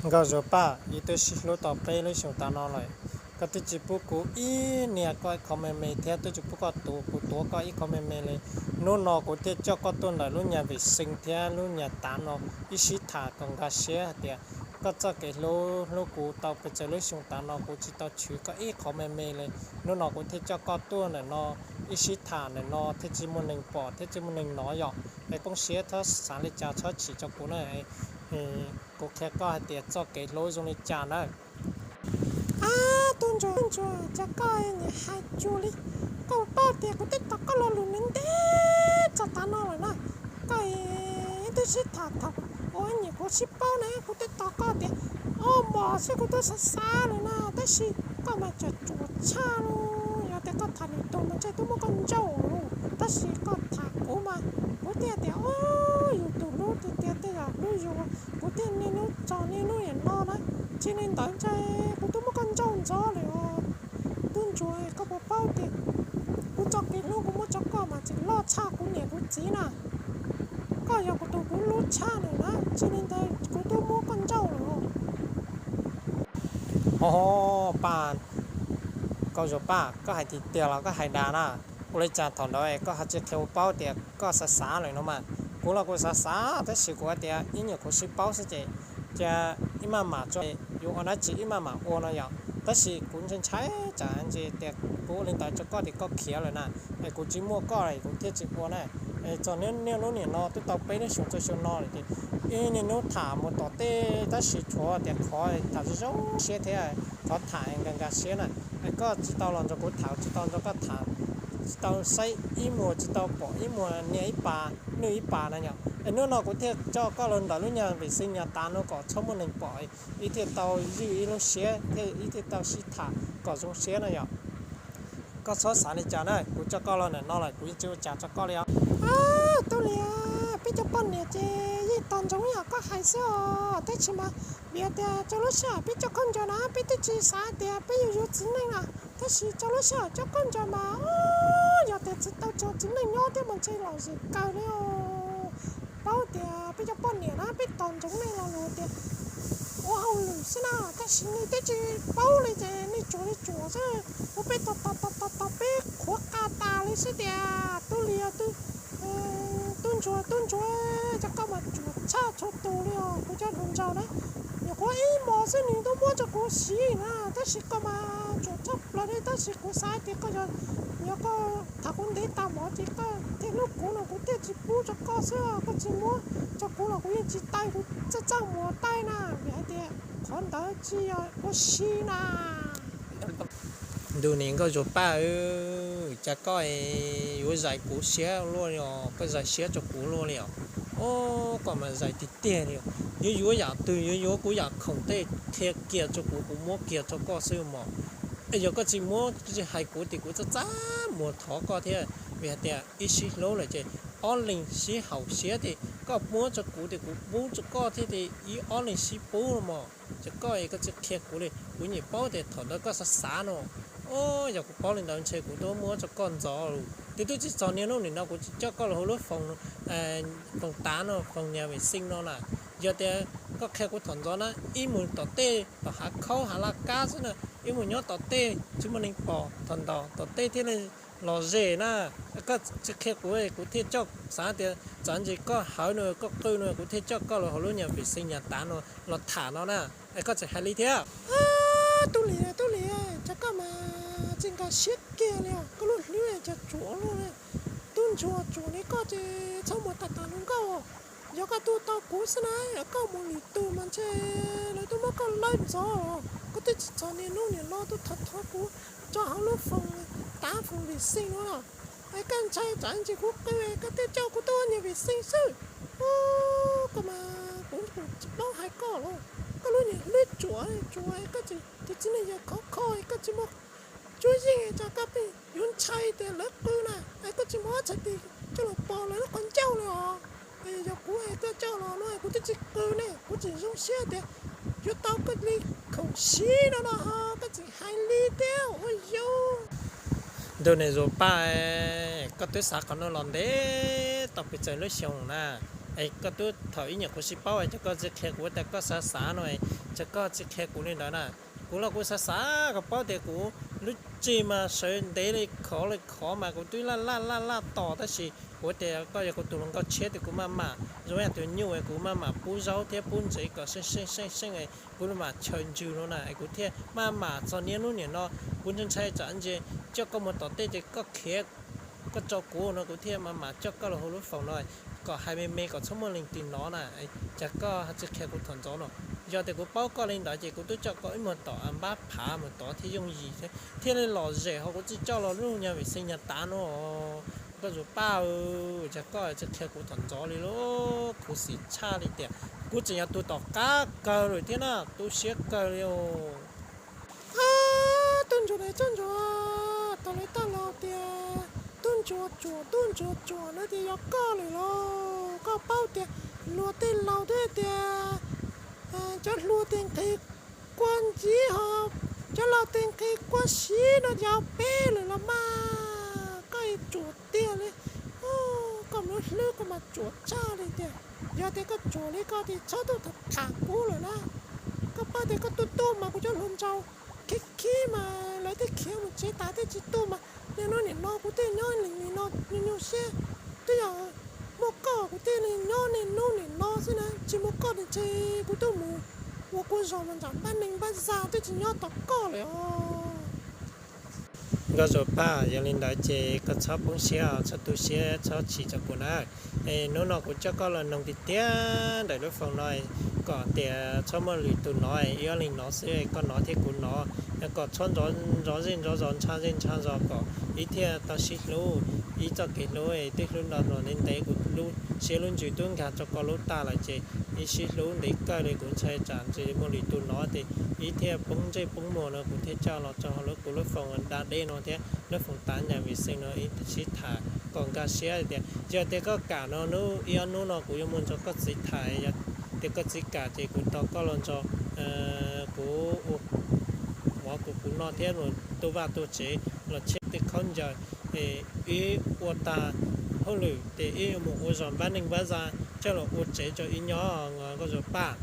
Nkauj Zuag Paj, wb twb sib hlub tau peb lub xyoos tas no lawm, koj twb tsis pub kuv ib niag koj ib qho me me thiab twb tsis pub koj tuav kuv, tuav koj ib qho me me li. Hnub no kuv thiaj coj koj tuaj ntawm lub nyas vim xees thiab lub nyas tav no ib sib tham kom nkag siab hais tias koj txoj kev hlub hlub kuv tau pes tsawg lub xyoo tas no kuv tsis tau chwv koj ib qho me me li. Hnub no kuv thiaj coj koj tuaj ntawm no ib sib tham ntawm no thiaj tsis muaj neeg pom thiab tsis muaj neeg hnov yom. Es koj siab txhob xav li cas txhob chim rau kuv na. Kuv qhia koj hais tias txoj kev hlub zoo li cas na. Ab, tub ntsuag, tub ntsuag, cas koj niaj hais tsuas li. Koj paub tias kuv twb tos koj lo lus ntev ntev txog tav no lawm na. Koj twb sib tham thaum uas nyiam kuv sib paub na, kuv twb tos koj tias ob hmos xwb kuv twb xav xav lawm na, tab sis koj mas tseem tsuas tshaj lauj. Yog tias koj tham lwm tus mas ntshe twb muab koj ntsauj lauj, tab sis koj tham kuv mas kuv thiaj tias, o, yus tus hlub tiag tiag tej zaum hlub yus, kuv thiaj niaj hnub txog niaj hnub niam no na. Tsis li ntawd ntshe kuv twb muab koj ntsauj ntxov lawm os. Tub ntsuag, koj puas paub tias kuv txoj kev hlub kuv muab rau koj mas tseem loj tshaj kuv niam kuv txiv na. Koj yog kuv tus kuv hlub tshaj lawm na, tsis li ntawd kuv twb muab koj ntsauj lawm. Ho, Paj, Nkauj Zuag Paj, koj hais tiag tiag los koj hais dag na? Ua li cas thaum ntawd es koj ho tsis qhia kuv paub tias koj xav xav lawm no mas? Kuv los kuv xav xav tab sis kuv hais tias ib nyuag kuv sib paub xwb ces cia ib maj mam tso, yuav ua dab tsi ib maj mam ua no yom. Tab sis kuv ntshai ntshai tsam ntshe tias kuv ua li ntawd rau koj tias koj khiav lawm na, es kuv tsis muaj koj kuv thiaj tsis ua na. Es txog niaj niaj hnub niam no twb tau peb lub xyoos txog xyoo no lawm ces ib niaj hnub tham mus tom tej tab sis tshuav tias qhov tham zoo zoo siab thiab qhov tham nkag nkag siab na. Es koj tsis tau los nrog kuv tham, tsis tau nrog koj tham, tsis tau saib ib muag, tsis tau pom ib muag nias ib pas nwj ib pas na yom. Es hnub no kuv thiaj coj koj los ntawm lub nyas vim xees nyas tav no kom txhob muaj neeg pom, ib thiaj tau ywj ib lub siab thiab ib thiaj tau sib tham kom zoo siab na yom. Koj txhob xav li cas na, kuv coj koj los ntawm no lawm kuv yeej tsis ua cas rau koj li os. Tub Lias, peb cov poj niam ces yeej tos ntsoov yam koj hais xwb os, tab sis mas vim tias rau lub sij hawm peb coj khaub ncaws na peb twb tsis xav tias peb yuav yuav txiv neej na, tab sis rau lub sij hawm coj khaub ncaws mas yog tias tsis tau tso txiv neej nyob thiab mas ntshe lom zem kawg li os. Paub tias peb cov poj niam na peb tos ntsoov nej lo lus tias ua hauj lwm xwb na, tab sis nej twb tsis paub li ces nej tsuas li tsuas xwb, ua peb tos tos tos tos peb qhuav qa tas li xwb tiag. Tub Lias, tub ntsuag, tub ntsuag, cov koj mas tsuas tshaj txhua tus li os kuv cov hluas nraug na. Nyuam qhuav ib hmos xwb nws twb muab rau kuv siv na, tab sis koj mas tsuas tshaj plaws li, tab sis kuv xav tias koj yog, yog koj tham kuv ntev tag mov ces koj thiaj hlub kuv no kuv thiaj tsis pub rau koj xwb, koj tsis muab rau kuv los kuv yeej tsis tau, kuv txaj txaj muag taij na, vim hais tias qhov ntawd tsis yog ua si na. Ntuj, niam nkauj Zuag Paj, cas koj yuav zais kuv siab luaj li os, koj zais siab rau kuv luaj li os. Os, koj mas zais tiag tiag li os. Yuav yuav yam twg, yuav yuav kuv yam khoom tej qhia kiag rau kuv, kuv muab kiag rau koj xwb mos. Es yog koj tsis muab tsis hais kuv ces kuv txaj txaj muag thov koj thiab, vim hais tias ib sib hlub lawm ces ob leeg sib haum siab ces koj muab rau kuv ces kuv pub rau koj thiab ces ib ob leeg sib pub no mos. Ces koj es koj tsis qhia kuv li, kuv nyiam paub tias thaum ntawd koj xav xav no. Os, yog kuv paub li ntawd ntshe kuv twb muab rau koj ntxov lawm. Twb twb tsis txog niaj hnub nim no kuv tsis coj koj los hauv lub foos, foos tav no, foos nyas vim xees no na. Yog tias koj qhia kuv thaum ntxov na, ib mus tom tej tom hav khaub hav laj kab xwb na, ib mus nyob tom tej tsis muaj neeg pom, thaum ntawd tom tej thiaj li lom zem na. Koj tsis qhia kuv, kuv thiaj coj, xav tias txawm ntsis koj hawv no koj qw no kuv thiaj coj koj los hauv lub nyas vim xees nyas tav no los tham no na. Es koj tseem hais li thiab. Tub Lias, tub Lias, cas koj mas tsis nkag siab kiag li os, koj lub hlwb cas tsuav luaj li. Tub ntsuag tsuas li koj ces txhob mus tas tas hluas nkauj. Yog koj tuaj tau kuv xwb na, yog koj mus lwm tus mas ntshe lawv twb muab koj lawb ntxov. Koj twb tsis txog niaj hnub niam no twb thov thov kuv tso hauv lub foos tav foos vim xees no. Es koj ntshai tsam ntsis kuv qw koj thiaj coj kuv tuaj ua niam vim xees xwb. Koj mas kuv tsis paub hais koj los, koj lub niam hlwb tsuav tsuav, koj tsis, tus txiv neej yawg khov kho, koj tsis muaj cuab yeej, cas koj pheej yuav ntshai tias lawv qw na, es koj tsis muaj txhais tes coj los pos lawv lub qhov ncauj li os. Yog kuv es koj coj los no kuv twb tsis qw ne, kuv tseem zoo siab tias yuav tau koj li khoom siv no no ho koj tseem hais li thiab ua yau. Ntuj, niam Zuag Paj, koj twb xav qhov no los ntev tau pes tsawg lub xyoo na. Es koj twb thaum ib nyuag kuv sib paub es cas koj tsis qhia kuv tias koj xav xav no, cas koj tsis qhia kuv li ntawd na? Kuv los kuv xav xav kom paub tias kuv lub tswv mas sawv ntev li khov li khov mas kuv twb laj laj laj laj tos, tab sis kuv tias koj yog kuv tus hluas nkauj tshiab tias kuv maj mam zoo yam tus nyuj es kuv maj mam pub zaub thiab pub ntsev kom seej seej seej seej es kuv mam chaw ntsws no na es kuv thiaj maj mam txog niaj hnub niam no. Kuv ntshai ntshai tsam ntsis coj koj mus tom tej ces koj khiav koj tso kuv no kuv thiaj maj mam coj koj los hauv lub foom no kom hais me me kom txhob muaj leej twg hnov na. Cas koj tsis qhia kuv thaum ntxov no? Yog tias kuv paub koj li ntawd ces kuv twb coj koj ib muag tom npab phav mus tod thiaj yooj yim thiab, thiaj li lom zem ho kuv tsis coj los lub nyuag vim xees nyuag tav no. Koj tus paj, cas koj tsis qhia kuv thaum ntxov li lauj? Khuv xim tshaj li tias kuv tseem yog tus tom qab kawg lawm thiab na, tu siab kawg li os. Tub ntsuag ne, tub ntsuag, tau lawv tau laus tias tub ntsuag tsuam tub ntsuag tsuam no tias yog koj lawm lauj. Koj paub tias luag tej laus twb tias cov hluas tes nqhis kua ntxiv ho cov laus tes nqhis kua siv no tias yog peb lawm los mas koj tsuam tiag li. Koj lub hlwb koj mas tsuam tshaj li tiag. Yog tias koj tsuam li koj tias txhob tuaj tham tham kuv lawm na. Koj paub tias koj tuaj tuaj mas kuv cov hluas nraug khib khib mas lawv twb khiav mus tsev tas twb tsis tuaj mas niaj hnub nim no kuv thiaj nyob li no nyuaj nyuaj siab. Twb yog muaj koj kuv thiaj li nyob niaj hnub nim no xwb na, tsis muaj koj ntshe kuv twb mus ua kua zos mas nram npab neeg npab zag twb tsis nyob tos koj lawm os. Nkauj Zuag Paj, yog li ntawd ces koj txhob poob siab, txhob tu siab, txhob chim rau kuv na. Hnub no kuv coj koj los noog tiag tiag ntawm lub foom no kom tias txhob muaj lwm tus hnov, ib ob leeg hnov xwb, koj hnov thiab kuv hnov, kom txhob nrov zej nrov zos, ntsha zej ntsha zos, kom ib thiaj tau sib hlub, ib txoj kev hlub twb hlub ntev ntev, kuv siab lub ntsws twb nkag rau koj lub tag lawm ces ib sib hlub ntev kawg li, kuv ntshai tsam ntshe muaj lwm tus hnov ces ib thiaj poob ntsej poob muag no, kuv thiaj coj los rau hauv lub kuv lub foom da deb no thiab lub foom tav nyam vim xees no ib sib tham kom nkag siab tias yog tias koj kam no hnub ib ob hnub no kuv yuav mus nrog koj txiv tham, yog tias koj txiv kam ces kuv tos koj los nrog kuv ua mov kuv kuv noj thiab mus tu vaj tu tsev los tshiab tej khaub ncaws, ib ua tag hauj lwm ces ib yuav mus ua zos npab neeg npab zag coj los ua tsev rau ib nyob, Nkauj Zuag Paj.